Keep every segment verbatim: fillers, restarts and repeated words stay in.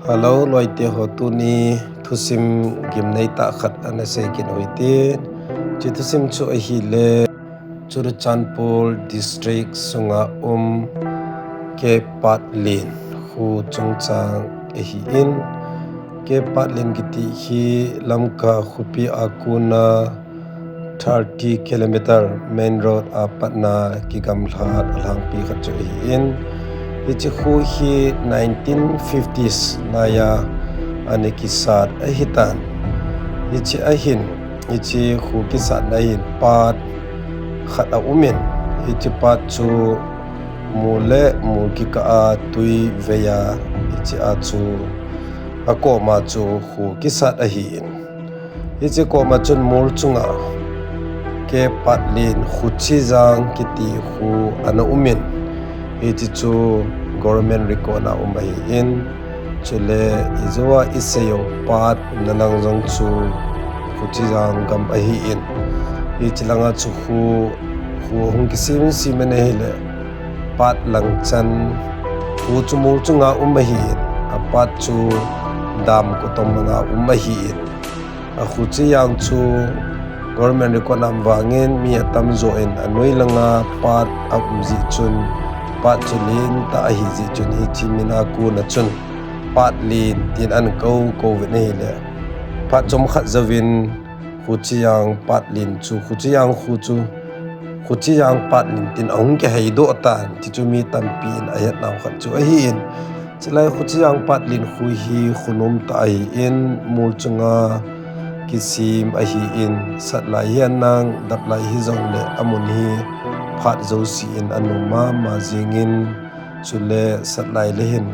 Hello, loite ho, tuni thusim gimnei tah khat ana sei kit u hite. Hiche thusim chu ahile Churachandpur District sunga um K Patlen kho chungchang ahin, K Patlen kiti hi Lamka khopi a kona thirty kilometer main road a patna kigamlhat alhangpi khat chu ahin. Hiche kho hi nineteen fifties laiya ana kisat ahitan. Hiche ahin, hiche kho kisatna ahin pat khat aumin, hiche pat chu mol le mol kikah a twi veiya, hiche a chu akoma chu kho kisat ahin. Hiche koma chun mol chunga K Patlen Khuchijang kiti kho ana umin, hiche chu government record a um ahin, chule ijouva isei u pat nalang jong chu Khuchijang gam ahin. Hiche langa chu kho, kho hung kisim sim in ahile, pat lang chan kho chu mol chunga um ahin, apat chu dam kotom langa um ahin. Akhuchijang chu government record a um vangin mi atamjo in anoi langa pat aum jeh chun, pat chu lentah ahi jeh chun hiche min a kona chun Patlen tin ana kou kou uvin ahile, phat chomkhat jouvin Khuchijang Patlen chu, Khuchijang kho chu Khuchijang Patlen tin ahung kiheidoh tan, ti chu mi tampin ahetnau khat chu ahin. Chulai Khuchijang Patlen kho hi kho nomtah ahin, mol chunga kisem ahin, sat lai hihen lang, dap lai hijongle amun hi phat jouse in anom mama jengin, chule sat lai le hin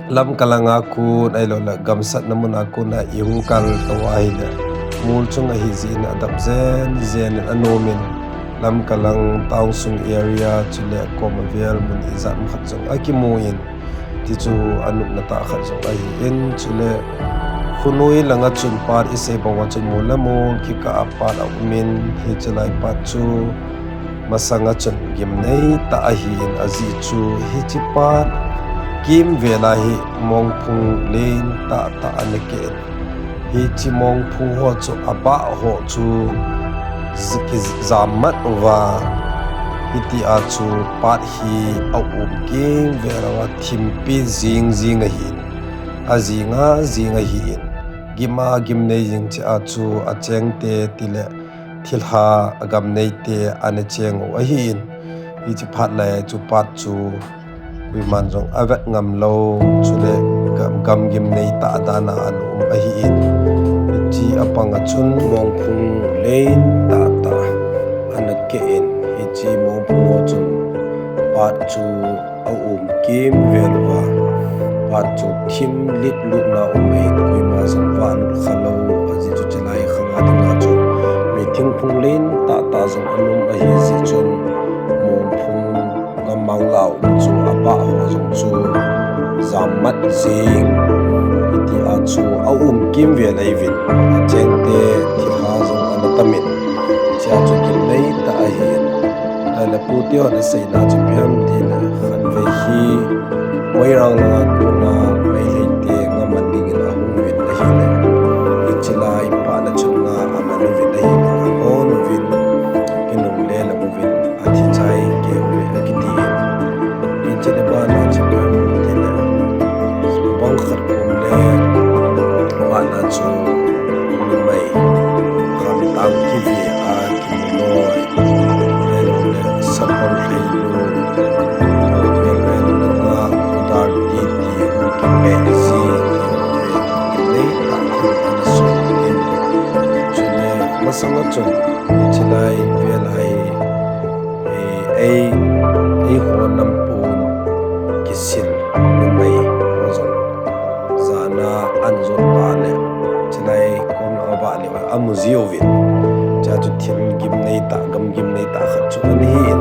Lamka langa kon ahiloule gamsatna muna kona ihung kaltou ahile, mol chung ahi jeh in adap jen jen in anomin, Lamka lang town sung area chule akoma vel mun ijat khat jong akimun, ti chu anopna tah khat jong ahin, chule khonoi langa chun pat isei banga chun mol le mol kikah a pat aumin, hiche lai pat chu masanga chun gimnei tah ahin, ajeh chu hiche pat kimvel a hi mongphung lentah tah ana keh in, hiche mongphung ho chu abah ho chu j-, kijammat uva, hitia chu pat hi aum kimvel uva thimpi jing jing ahin, ajing ajing ahin, gim a gimnei jing cheh a chu achengte tile thilha agamneite ana cheng u ahin, hiche phat lai chu pat chu koiman jong avet ngamlou, chule gam, gam gimnei tah dan a ana um ahin, hiche apanga chun mongphung lentah tah ana keh in, hiche mongphung ho chun pat chu aum kimvel uva, pat chu thim lit lutna um ahin, koima jong vahlut khalou, ajeh chu chulai khanga dinga chu mi thingphung lentah tah jong ana um ahi jeh chun, mongphung gammang lah a um chu abah ho jong chu jammat jing, hitia chu aum kimvel ahiuvin, achengte thilha jong ana tamin, hichea chu gimnei tah ahin. Ahile pute hon aseina chu ipi ham tile, khatvei hi Moirang langa kona Meiteite ngaman dingin ahung uvin ahile, hiche lai pat a chun nga aman uvin ahile, ahon uvin, kinungle lang uvin, athi chai kei uve akiti. Hiche le bana chu ipi ham tile, bang khat kom le bana chu numei khamtang kive a kimu loi, ahiloule sapang lheilu, ahiloule nga udar titi, kipeh ji, gimnei tah thil ana soh in, chule masanga chun hiche lai vel a hi, eh, ei, eiho nampum kisil numei ho jong jana ana jot phat le, hiche lai kom langa vah le amu jiuvin, hichea chu thil gimnei tah, gam gimnei tah khat chu ana hin.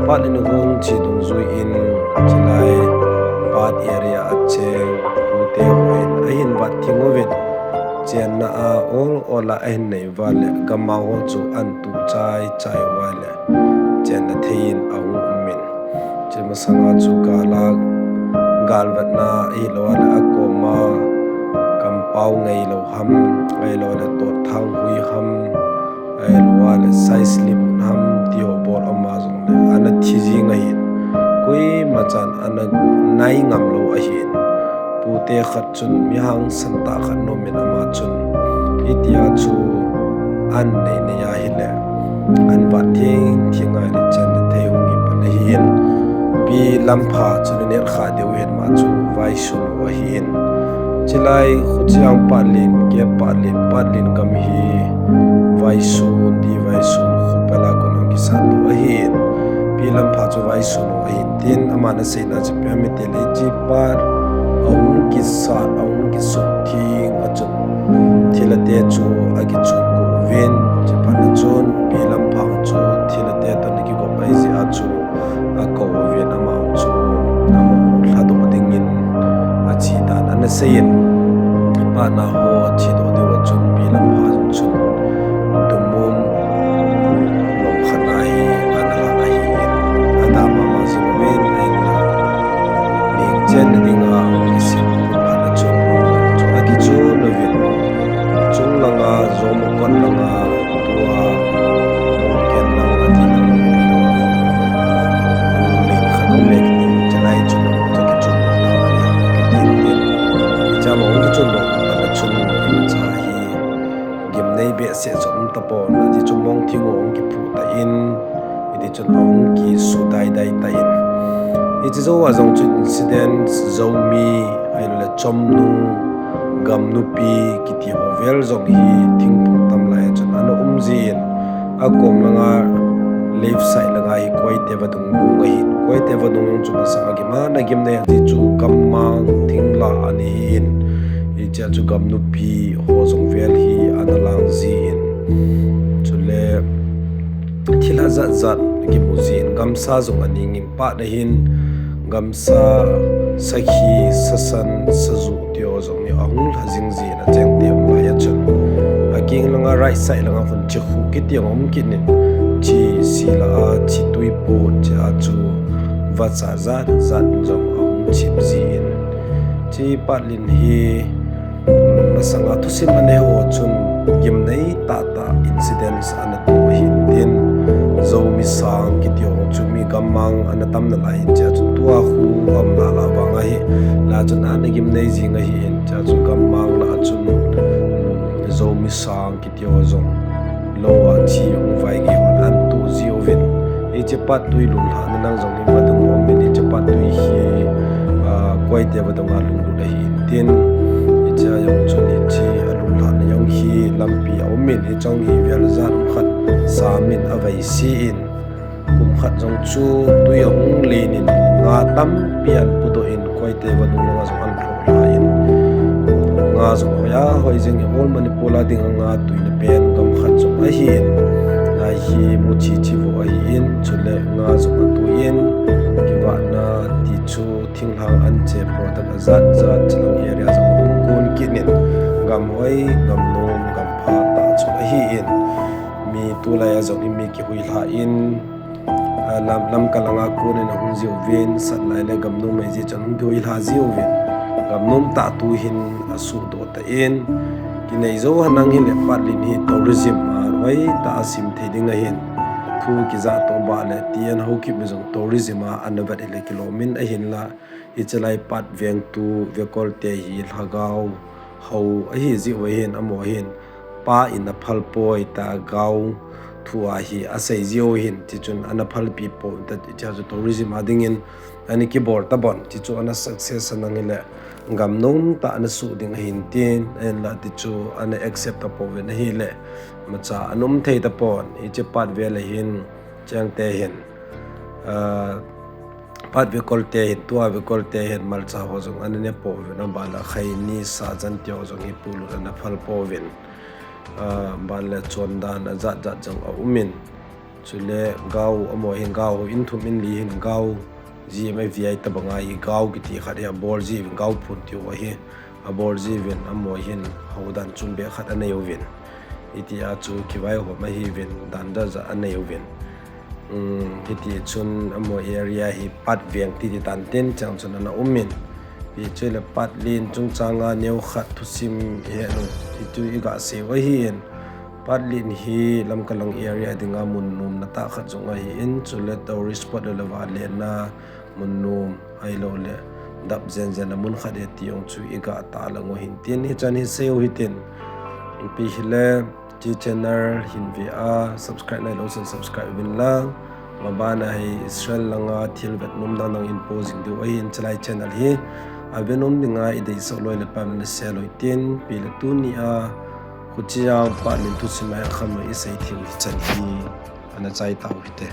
Pat in ahung che dungjui in, hiche lai pat area a cheng pute hon ahin vat thing uvin, chenna a ol ol a ahin nei uva le, gamma ho chu ana tuh chai chai uva le, chenna thei in ahung umin, hiche masanga chu gal a, galvetna ahilou a le, ako pau ngai lou ham, ahilou le tot thang hui ham, ahilou le sai slip ham, ti ho bol ama jong le ana thi jing ahin. Koima chan ana nai ngam lou ahin. Pute khat chun mi hangsan tah khat nom in ama chun, hitia chu an nei nei ahile, an vat theng theng a le chan le thei hung hi pan ahin. Pi Lampha chun a nel kha deu hin ama chu vaisun u ahin. Chilai Khuchiang Patlen, K Patlen, Patlen gam hi vaisun, di vaisun, khupela kon hung kisat u ahin. Pi Lampha chu vaisun u ahin tin, aman aseina chu ipi ham itile hiche pat ahung kisat, ahung kisut theng a chun thilha te chu akichun go uvin, chuphat a chun Pi Lampha chu thilha te toh ana kigop ahi jeh a chu akou uvin, ama chu amaho lhadoh dingin ache dan ana seiyin. Patna ho achedoh diu a chun Pi Lampha jong chun dumum lom khat a hi ana lhah ahin, ada mama jing uvin ahinla, mi chen na dinga kisem phat a chun, chu akichun uvin, chung langa, Jomukot langa, tua Moken lang ati langa, len khat um le kitin, chalai chun, chu kichun uvin, kitin tin, chama hung kichun uvin, ana chun imacha hi gimnei behseh jong um tapon, ati chu mong thing u hung kiphu tan, hiti chun ahung kisu dai dai tan. Hiche jou a jong chu incident, Zomi, ahilou le Chomnu, Gamnupi kiti ho vel jong hi thingphung tam lai a chun ana um jin, akom langa left side langa hi Koite vadung lung ahin. Koite vadung lung chu masang a gimna gimnei ahi chu gammang thingla ana hin. Hichea chu Gamnupi ho jong vel hi ana lang jin. Chule thilha jat jat kimu jin, gamsa jong aningin, pat a hin gamsa, sakhi, sasan, saju ti ho jong hi ahung lha jing jin, achengte um lai a chun. Akeng langa right side langa khun chikhu kiti jong um kit in, chi sila a, chi tuiput, chea chu vacha jat jat jong ahung chip jin. Hiche Patlen hi masanga thusim anei ho chun gimnei tah tah incidents ana toh ahin tin, Zomi sang kiti ho chu mi gammang ana tam nalai hin, chea chu tua khu um lah lah vang ahi, la chun ana gimnei jing ahin, chea chu gammang lah a chun, um, Zomi sang kiti ho jong lou a thi hung vaigei hon ana toh ji uvin. Hiche pat tui lunglhahna lang jong hi vadung a um in, hiche pat tui hi, ah, Koite vadung a lunglut ahin tin, hichea jong chun hiche alunglhahna jong hi lampi a um in, hiche jong hi vel jat khat sam in avei se in, kum khat jong chu tui ahung len in, nga tampi ana pudoh in, Koite vadung langa jong ana lhoh lha in, nga jong hoi a hoi jeng in, all Manipur a dinga nga tuina pen gam khat jong ahin, lai hi muchi chi vo ahin, chule nga jong atui in, kivahna ti chu thinglhang anche product ajat jat, chulang area jong ahung kon kit in, gam hoi, gam nom, gam pha tah chu ahin, mi tulai a jong hi mi kihuilha in, ah, lam, Lamka langa kon in ahung jiuvin, sat lai le gam nom ahi jeh chun hung kihuilha jiuvin, gam nom tah tu hin asuhdoh tan, kinei jou henlang hile Patlen hi tourism a hoitah a sim thei ding ahin, thu kijah toh bah le T N Haokip in jong tourism a ana vet hile kilom in ahinla, hiche lai pat vengtu vekolte hi lhagao hou ahi jeh u ahin, amaho hin pa in aphal poi tia gao thu a hi asei jeh u ahin, tichun ana phalpi poi tia, hichea chu tourism a dingin ana kibol tabon, tichu ana success henlang hile gam nom tah ana suh ding ahin tin, ahinla tichu ana accept tapouvin ahile, imacha ana um thei tapon, hiche pat vel a hin, chengte hin, ah, pat vekolte hin, tua vekolte hin malcha ho jong ana ne pouvin, abanle khaini, sajan ti ho jong hi pulut ana phal pouvin, ah, abanle chondan ajat jat jong aum in, chule gao amaho hin, gao ho in thum in li hin gao ji mai vi ai tabanga hi gao kiti khat hi abol jiuvin, gao phun tiu ahi, abol jiuvin, amaho hin houdan chumbeh khat anei uvin, hitia chu kivaihom ahiuvin, dan jat jat anei uvin. Um, hiti chun amaho area hi pat veng titi tan tin chang chun ana um in, Ipi chu le Patlen chungchanga neokhat thusim ihe lou, hichu iga sei u ahin. Patlen hi Lamka lang area dinga mun nomna tah khat jong ahin, chule tourist spot le valenna mun nom ahilouleh dap jenjen a mun khat ahi ti jong chu iga tahlang u ahin tin, hichan hi sei u hitin. Ipi hile, hiche channel hin ve a subscribe nailou chun subscribe uvin lang. Mabana hi Israel langa thil vet nom dang dang in po jing diu ahin, chulai channel hi ave nom dinga ideisah u loi le pam le share loi tin, ipi le tunia khuti jang Patlen thusim a khamlou isei thei u hichan hi ana chai tau hite.